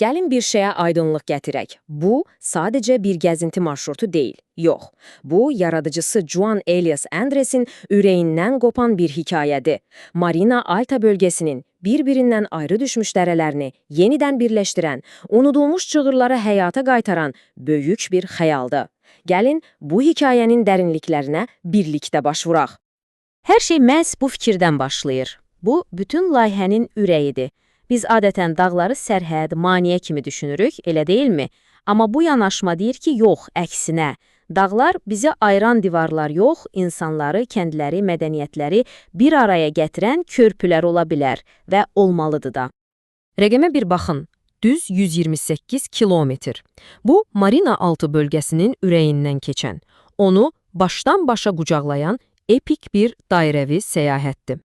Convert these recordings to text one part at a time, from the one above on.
Gəlin bir şeyə aydınlıq gətirək. Bu, sadəcə bir gəzinti marşrutu deyil. Yox, bu, yaradıcısı Juan Elias Andres'in ürəyindən qopan bir hekayədir. Marina Alta bölgəsinin bir-birindən ayrı düşmüş dərələrini yenidən birləşdirən, unudulmuş cığırları həyata qaytaran böyük bir xəyaldır. Gəlin, bu hekayənin dərinliklərinə birlikdə baş vuraq. Hər şey məhz bu fikirdən başlayır. Bu, bütün layihənin ürəyidir. Biz adətən dağları sərhəd, maneə kimi düşünürük, elə deyilmi? Amma bu yanaşma deyir ki, yox, əksinə. Dağlar bizi ayıran divarlar yox, insanları, kəndləri, mədəniyyətləri bir araya gətirən körpülər ola bilər və olmalıdır da. Rəqəmə bir baxın. Düz 128 kilometr. Bu, Marina Altı bölgəsinin ürəyindən keçən, onu başdan başa qucaqlayan epik bir dairəvi səyahətdir.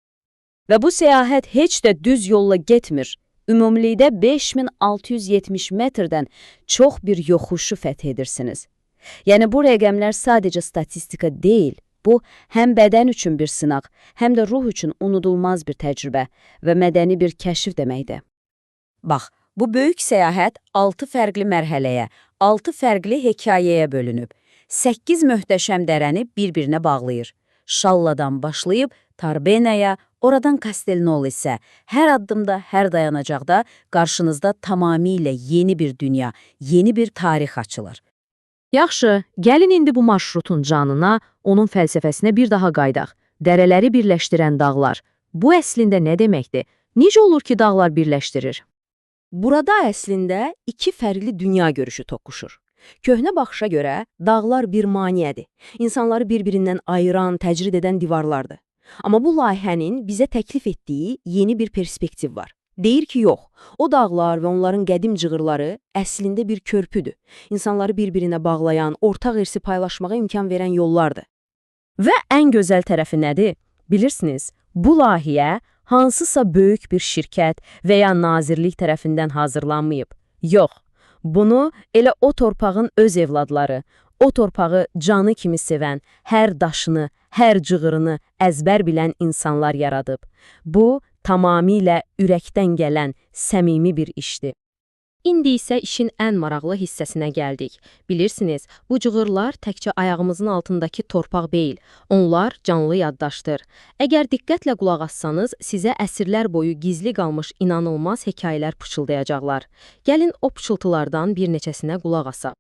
Və bu səyahət heç də düz yolla getmir. Ümumilikdə 5670 metrdən çox bir yoxuşu fəth edirsiniz. Yəni bu rəqəmlər sadəcə statistika deyil. Bu, həm bədən üçün bir sınaq, həm də ruh üçün unudulmaz bir təcrübə və mədəni bir kəşif deməkdir. Bax, bu böyük səyahət 6 fərqli mərhələyə, 6 fərqli hekayəyə bölünüb. 8 möhtəşəm dərəni bir-birinə bağlayır. Şalladan başlayıb Tarbenaya, oradan Castelnolisə, hər addımda, hər dayanacaqda qarşınızda tamamilə yeni bir dünya, yeni bir tarix açılır. Yaxşı, gəlin indi bu marşrutun canına, onun fəlsəfəsinə bir daha qayıdaq. Dərələri birləşdirən dağlar. Bu əslində nə deməkdir? Necə olur ki, dağlar birləşdirir? Burada əslində iki fərqli dünya görüşü toqquşur. Köhnə baxışa görə dağlar bir maneədir. İnsanları bir-birindən ayıran, təcrid edən divarlardır. Amma bu layihənin bizə təklif etdiyi yeni bir perspektiv var. Deyir ki, yox, o dağlar və onların qədim cığırları əslində bir körpüdür. İnsanları bir-birinə bağlayan, ortaq irsi paylaşmağa imkan verən yollardır. Və ən gözəl tərəfi nədir? Bilirsiniz, bu layihə hansısa böyük bir şirkət və ya nazirlik tərəfindən hazırlanmayıb. Yox, bunu elə o torpağın öz evladları, o torpağı canı kimi sevən, hər daşını, hər cığırını əzbər bilən insanlar yaradıb. Bu, tamamilə ürəkdən gələn, səmimi bir işdir. İndi isə işin ən maraqlı hissəsinə gəldik. Bilirsiniz, bu cığırlar təkcə ayağımızın altındakı torpaq deyil, onlar canlı yaddaşdır. Əgər diqqətlə qulaq assanız, sizə əsrlər boyu gizli qalmış inanılmaz hekayələr pıçıldayacaqlar. Gəlin o pıçıltılardan bir neçəsinə qulaq asaq.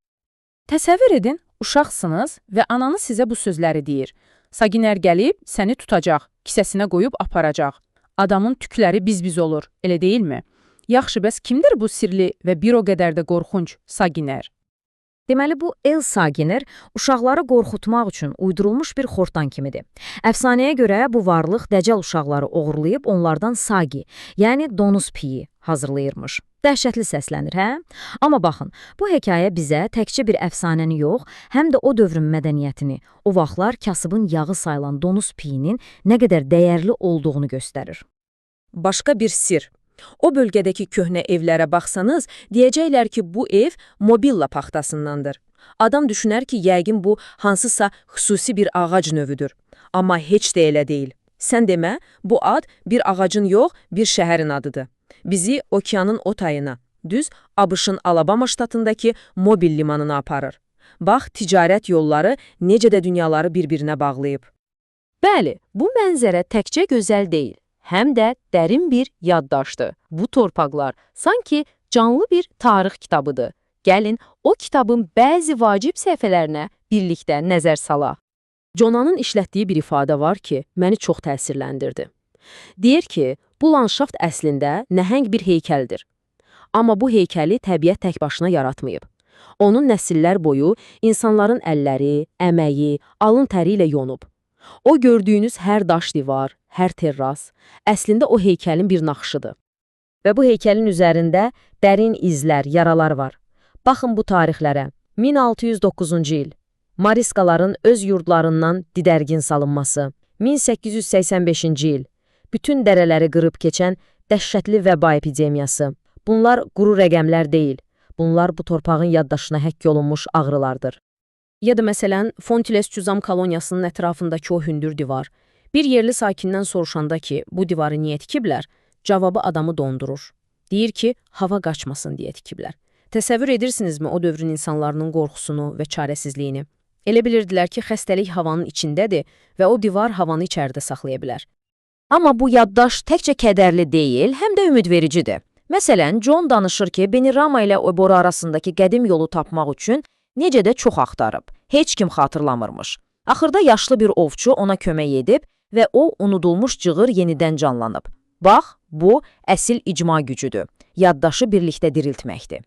Təsəvvür edin, uşaqsınız və ananız sizə bu sözləri deyir. Saginer gəlib səni tutacaq, kisəsinə qoyub aparacaq. Adamın tükləri biz-biz olur, elə deyilmi? Yaxşı, bəs kimdir bu sirli və bir o qədər də qorxunc Saginer? Deməli, bu El Saginer uşaqları qorxutmaq üçün uydurulmuş bir xortan kimidir. Əfsanəyə görə bu varlıq dəcəl uşaqları oğurlayıb onlardan sagi, yəni donuz piyi hazırlayırmış. Dəhşətli səslənir, hə? Amma baxın, bu hekayə bizə təkcə bir əfsanəni yox, həm də o dövrün mədəniyyətini, o vaxtlar kasıbın yağı sayılan donuz piyinin nə qədər dəyərli olduğunu göstərir. Başqa bir sir. O bölgədəki köhnə evlərə baxsanız, deyəcəklər ki, bu ev mobilla paxtasındandır. Adam düşünər ki, yəqin bu hansısa xüsusi bir ağac növüdür. Amma heç də elə deyil. Sən demə, bu ad bir ağacın yox, bir şəhərin adıdır. Bizi okeanın o tayına, düz ABŞ-ın Alabama ştatındakı Mobil limanına aparır. Bax, ticarət yolları necə də dünyaları bir-birinə bağlayıb. Bəli, bu mənzərə təkcə gözəl deyil, həm də dərin bir yaddaşdır. Bu torpaqlar sanki canlı bir tarix kitabıdır. Gəlin, o kitabın bəzi vacib səhifələrinə birlikdə nəzər salaq. Conanın işlətdiyi bir ifadə var ki, məni çox təsirləndirdi. Deyir ki, bu landşaft əslində nəhəng bir heykəldir. Amma bu heykəli təbiət tək başına yaratmayıb. Onun nəsillər boyu insanların əlləri, əməyi, alın təri ilə yonub. O gördüyünüz hər daş divar, hər terras, əslində o heykəlin bir naxışıdır. Və bu heykəlin üzərində dərin izlər, yaralar var. Baxın bu tarixlərə. 1609-cu il. Mariskaların öz yurdlarından didərgin salınması. 1885-ci il. Bütün dərələri qırıb keçən dəhşətli vəba epidemiyası. Bunlar quru rəqəmlər deyil. Bunlar bu torpağın yaddaşına həkk olunmuş ağrılardır. Ya da məsələn, Fontiles Cüzam koloniyasının ətrafındakı o hündür divar. Bir yerli sakindən soruşanda ki, bu divarı niyə tikiblər, cavabı adamı dondurur. Deyir ki, hava qaçmasın deyə tikiblər. Təsəvvür edirsinizmi o dövrün insanlarının qorxusunu və çarəsizliyini? Elə bilirdilər ki, xəstəlik havanın içindədir və o divar havanı içəridə saxlaya bilər. Amma bu yaddaş təkcə kədərli deyil, həm də ümidvericidir. Məsələn, John danışır ki, Benirama ilə Obora arasındakı qədim yolu tapmaq üçün necə də çox axtarıb. Heç kim xatırlamırmış. Axırda yaşlı bir ovçu ona kömək edib və o unudulmuş cığır yenidən canlanıb. Bax, bu əsil icma gücüdür. Yaddaşı birlikdə diriltməkdir.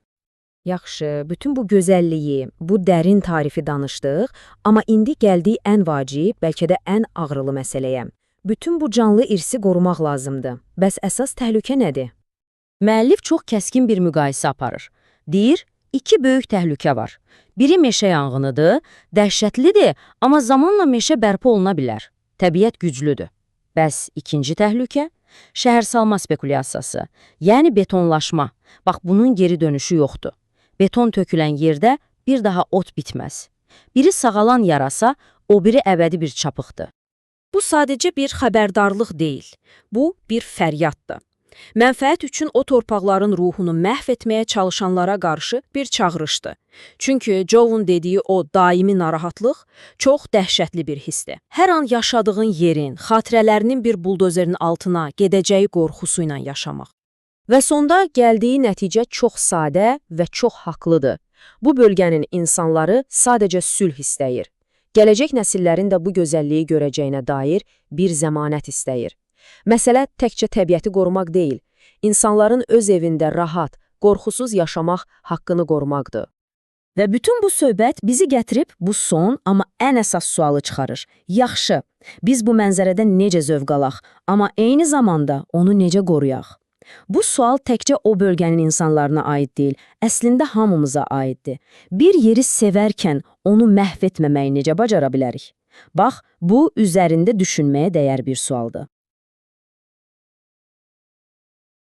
Yaxşı, bütün bu gözəlliyi, bu dərin tarifi danışdıq, amma indi gəldik ən vacib, bəlkə də ən ağrılı məsələyə. Bütün bu canlı irsi qorumaq lazımdır. Bəs əsas təhlükə nədir? Müəllif çox kəskin bir müqayisə aparır. Deyir, iki böyük təhlükə var. Biri meşə yanğınıdır, dəhşətlidir, amma zamanla meşə bərpa oluna bilər. Təbiət güclüdür. Bəs ikinci təhlükə? Şəhərsalma spekulyasiyası, yəni betonlaşma. Bax, bunun geri dönüşü yoxdur. Beton tökülən yerdə bir daha ot bitməz. Biri sağalan yarasa, o biri əbədi bir çapıqdır. Bu sadəcə bir xəbərdarlıq deyil. Bu bir fəryaddır. Mənfəət üçün o torpaqların ruhunu məhv etməyə çalışanlara qarşı bir çağırışdır. Çünki Joe'un dediyi o daimi narahatlıq çox dəhşətli bir hissdir. Hər an yaşadığın yerin, xatirələrinin bir buldozerin altına gedəcəyi qorxusu ilə yaşamaq. Və sonda gəldiyi nəticə çox sadə və çox haqlıdır. Bu bölgənin insanları sadəcə sülh istəyir. Gələcək nəsillərin də bu gözəlliyi görəcəyinə dair bir zəmanət istəyir. Məsələ təkcə təbiəti qorumaq deyil, insanların öz evində rahat, qorxusuz yaşamaq haqqını qorumaqdır. Və bütün bu söhbət bizi gətirib bu son, amma ən əsas sualı çıxarır. Yaxşı, biz bu mənzərədən necə zövq alaq, amma eyni zamanda onu necə qoruyaq? Bu sual təkcə o bölgənin insanlarına aid deyil, əslində hamımıza aiddir. Bir yeri sevərkən onu məhv etməməyi necə bacara bilərik? Bax, bu üzərində düşünməyə dəyər bir sualdır.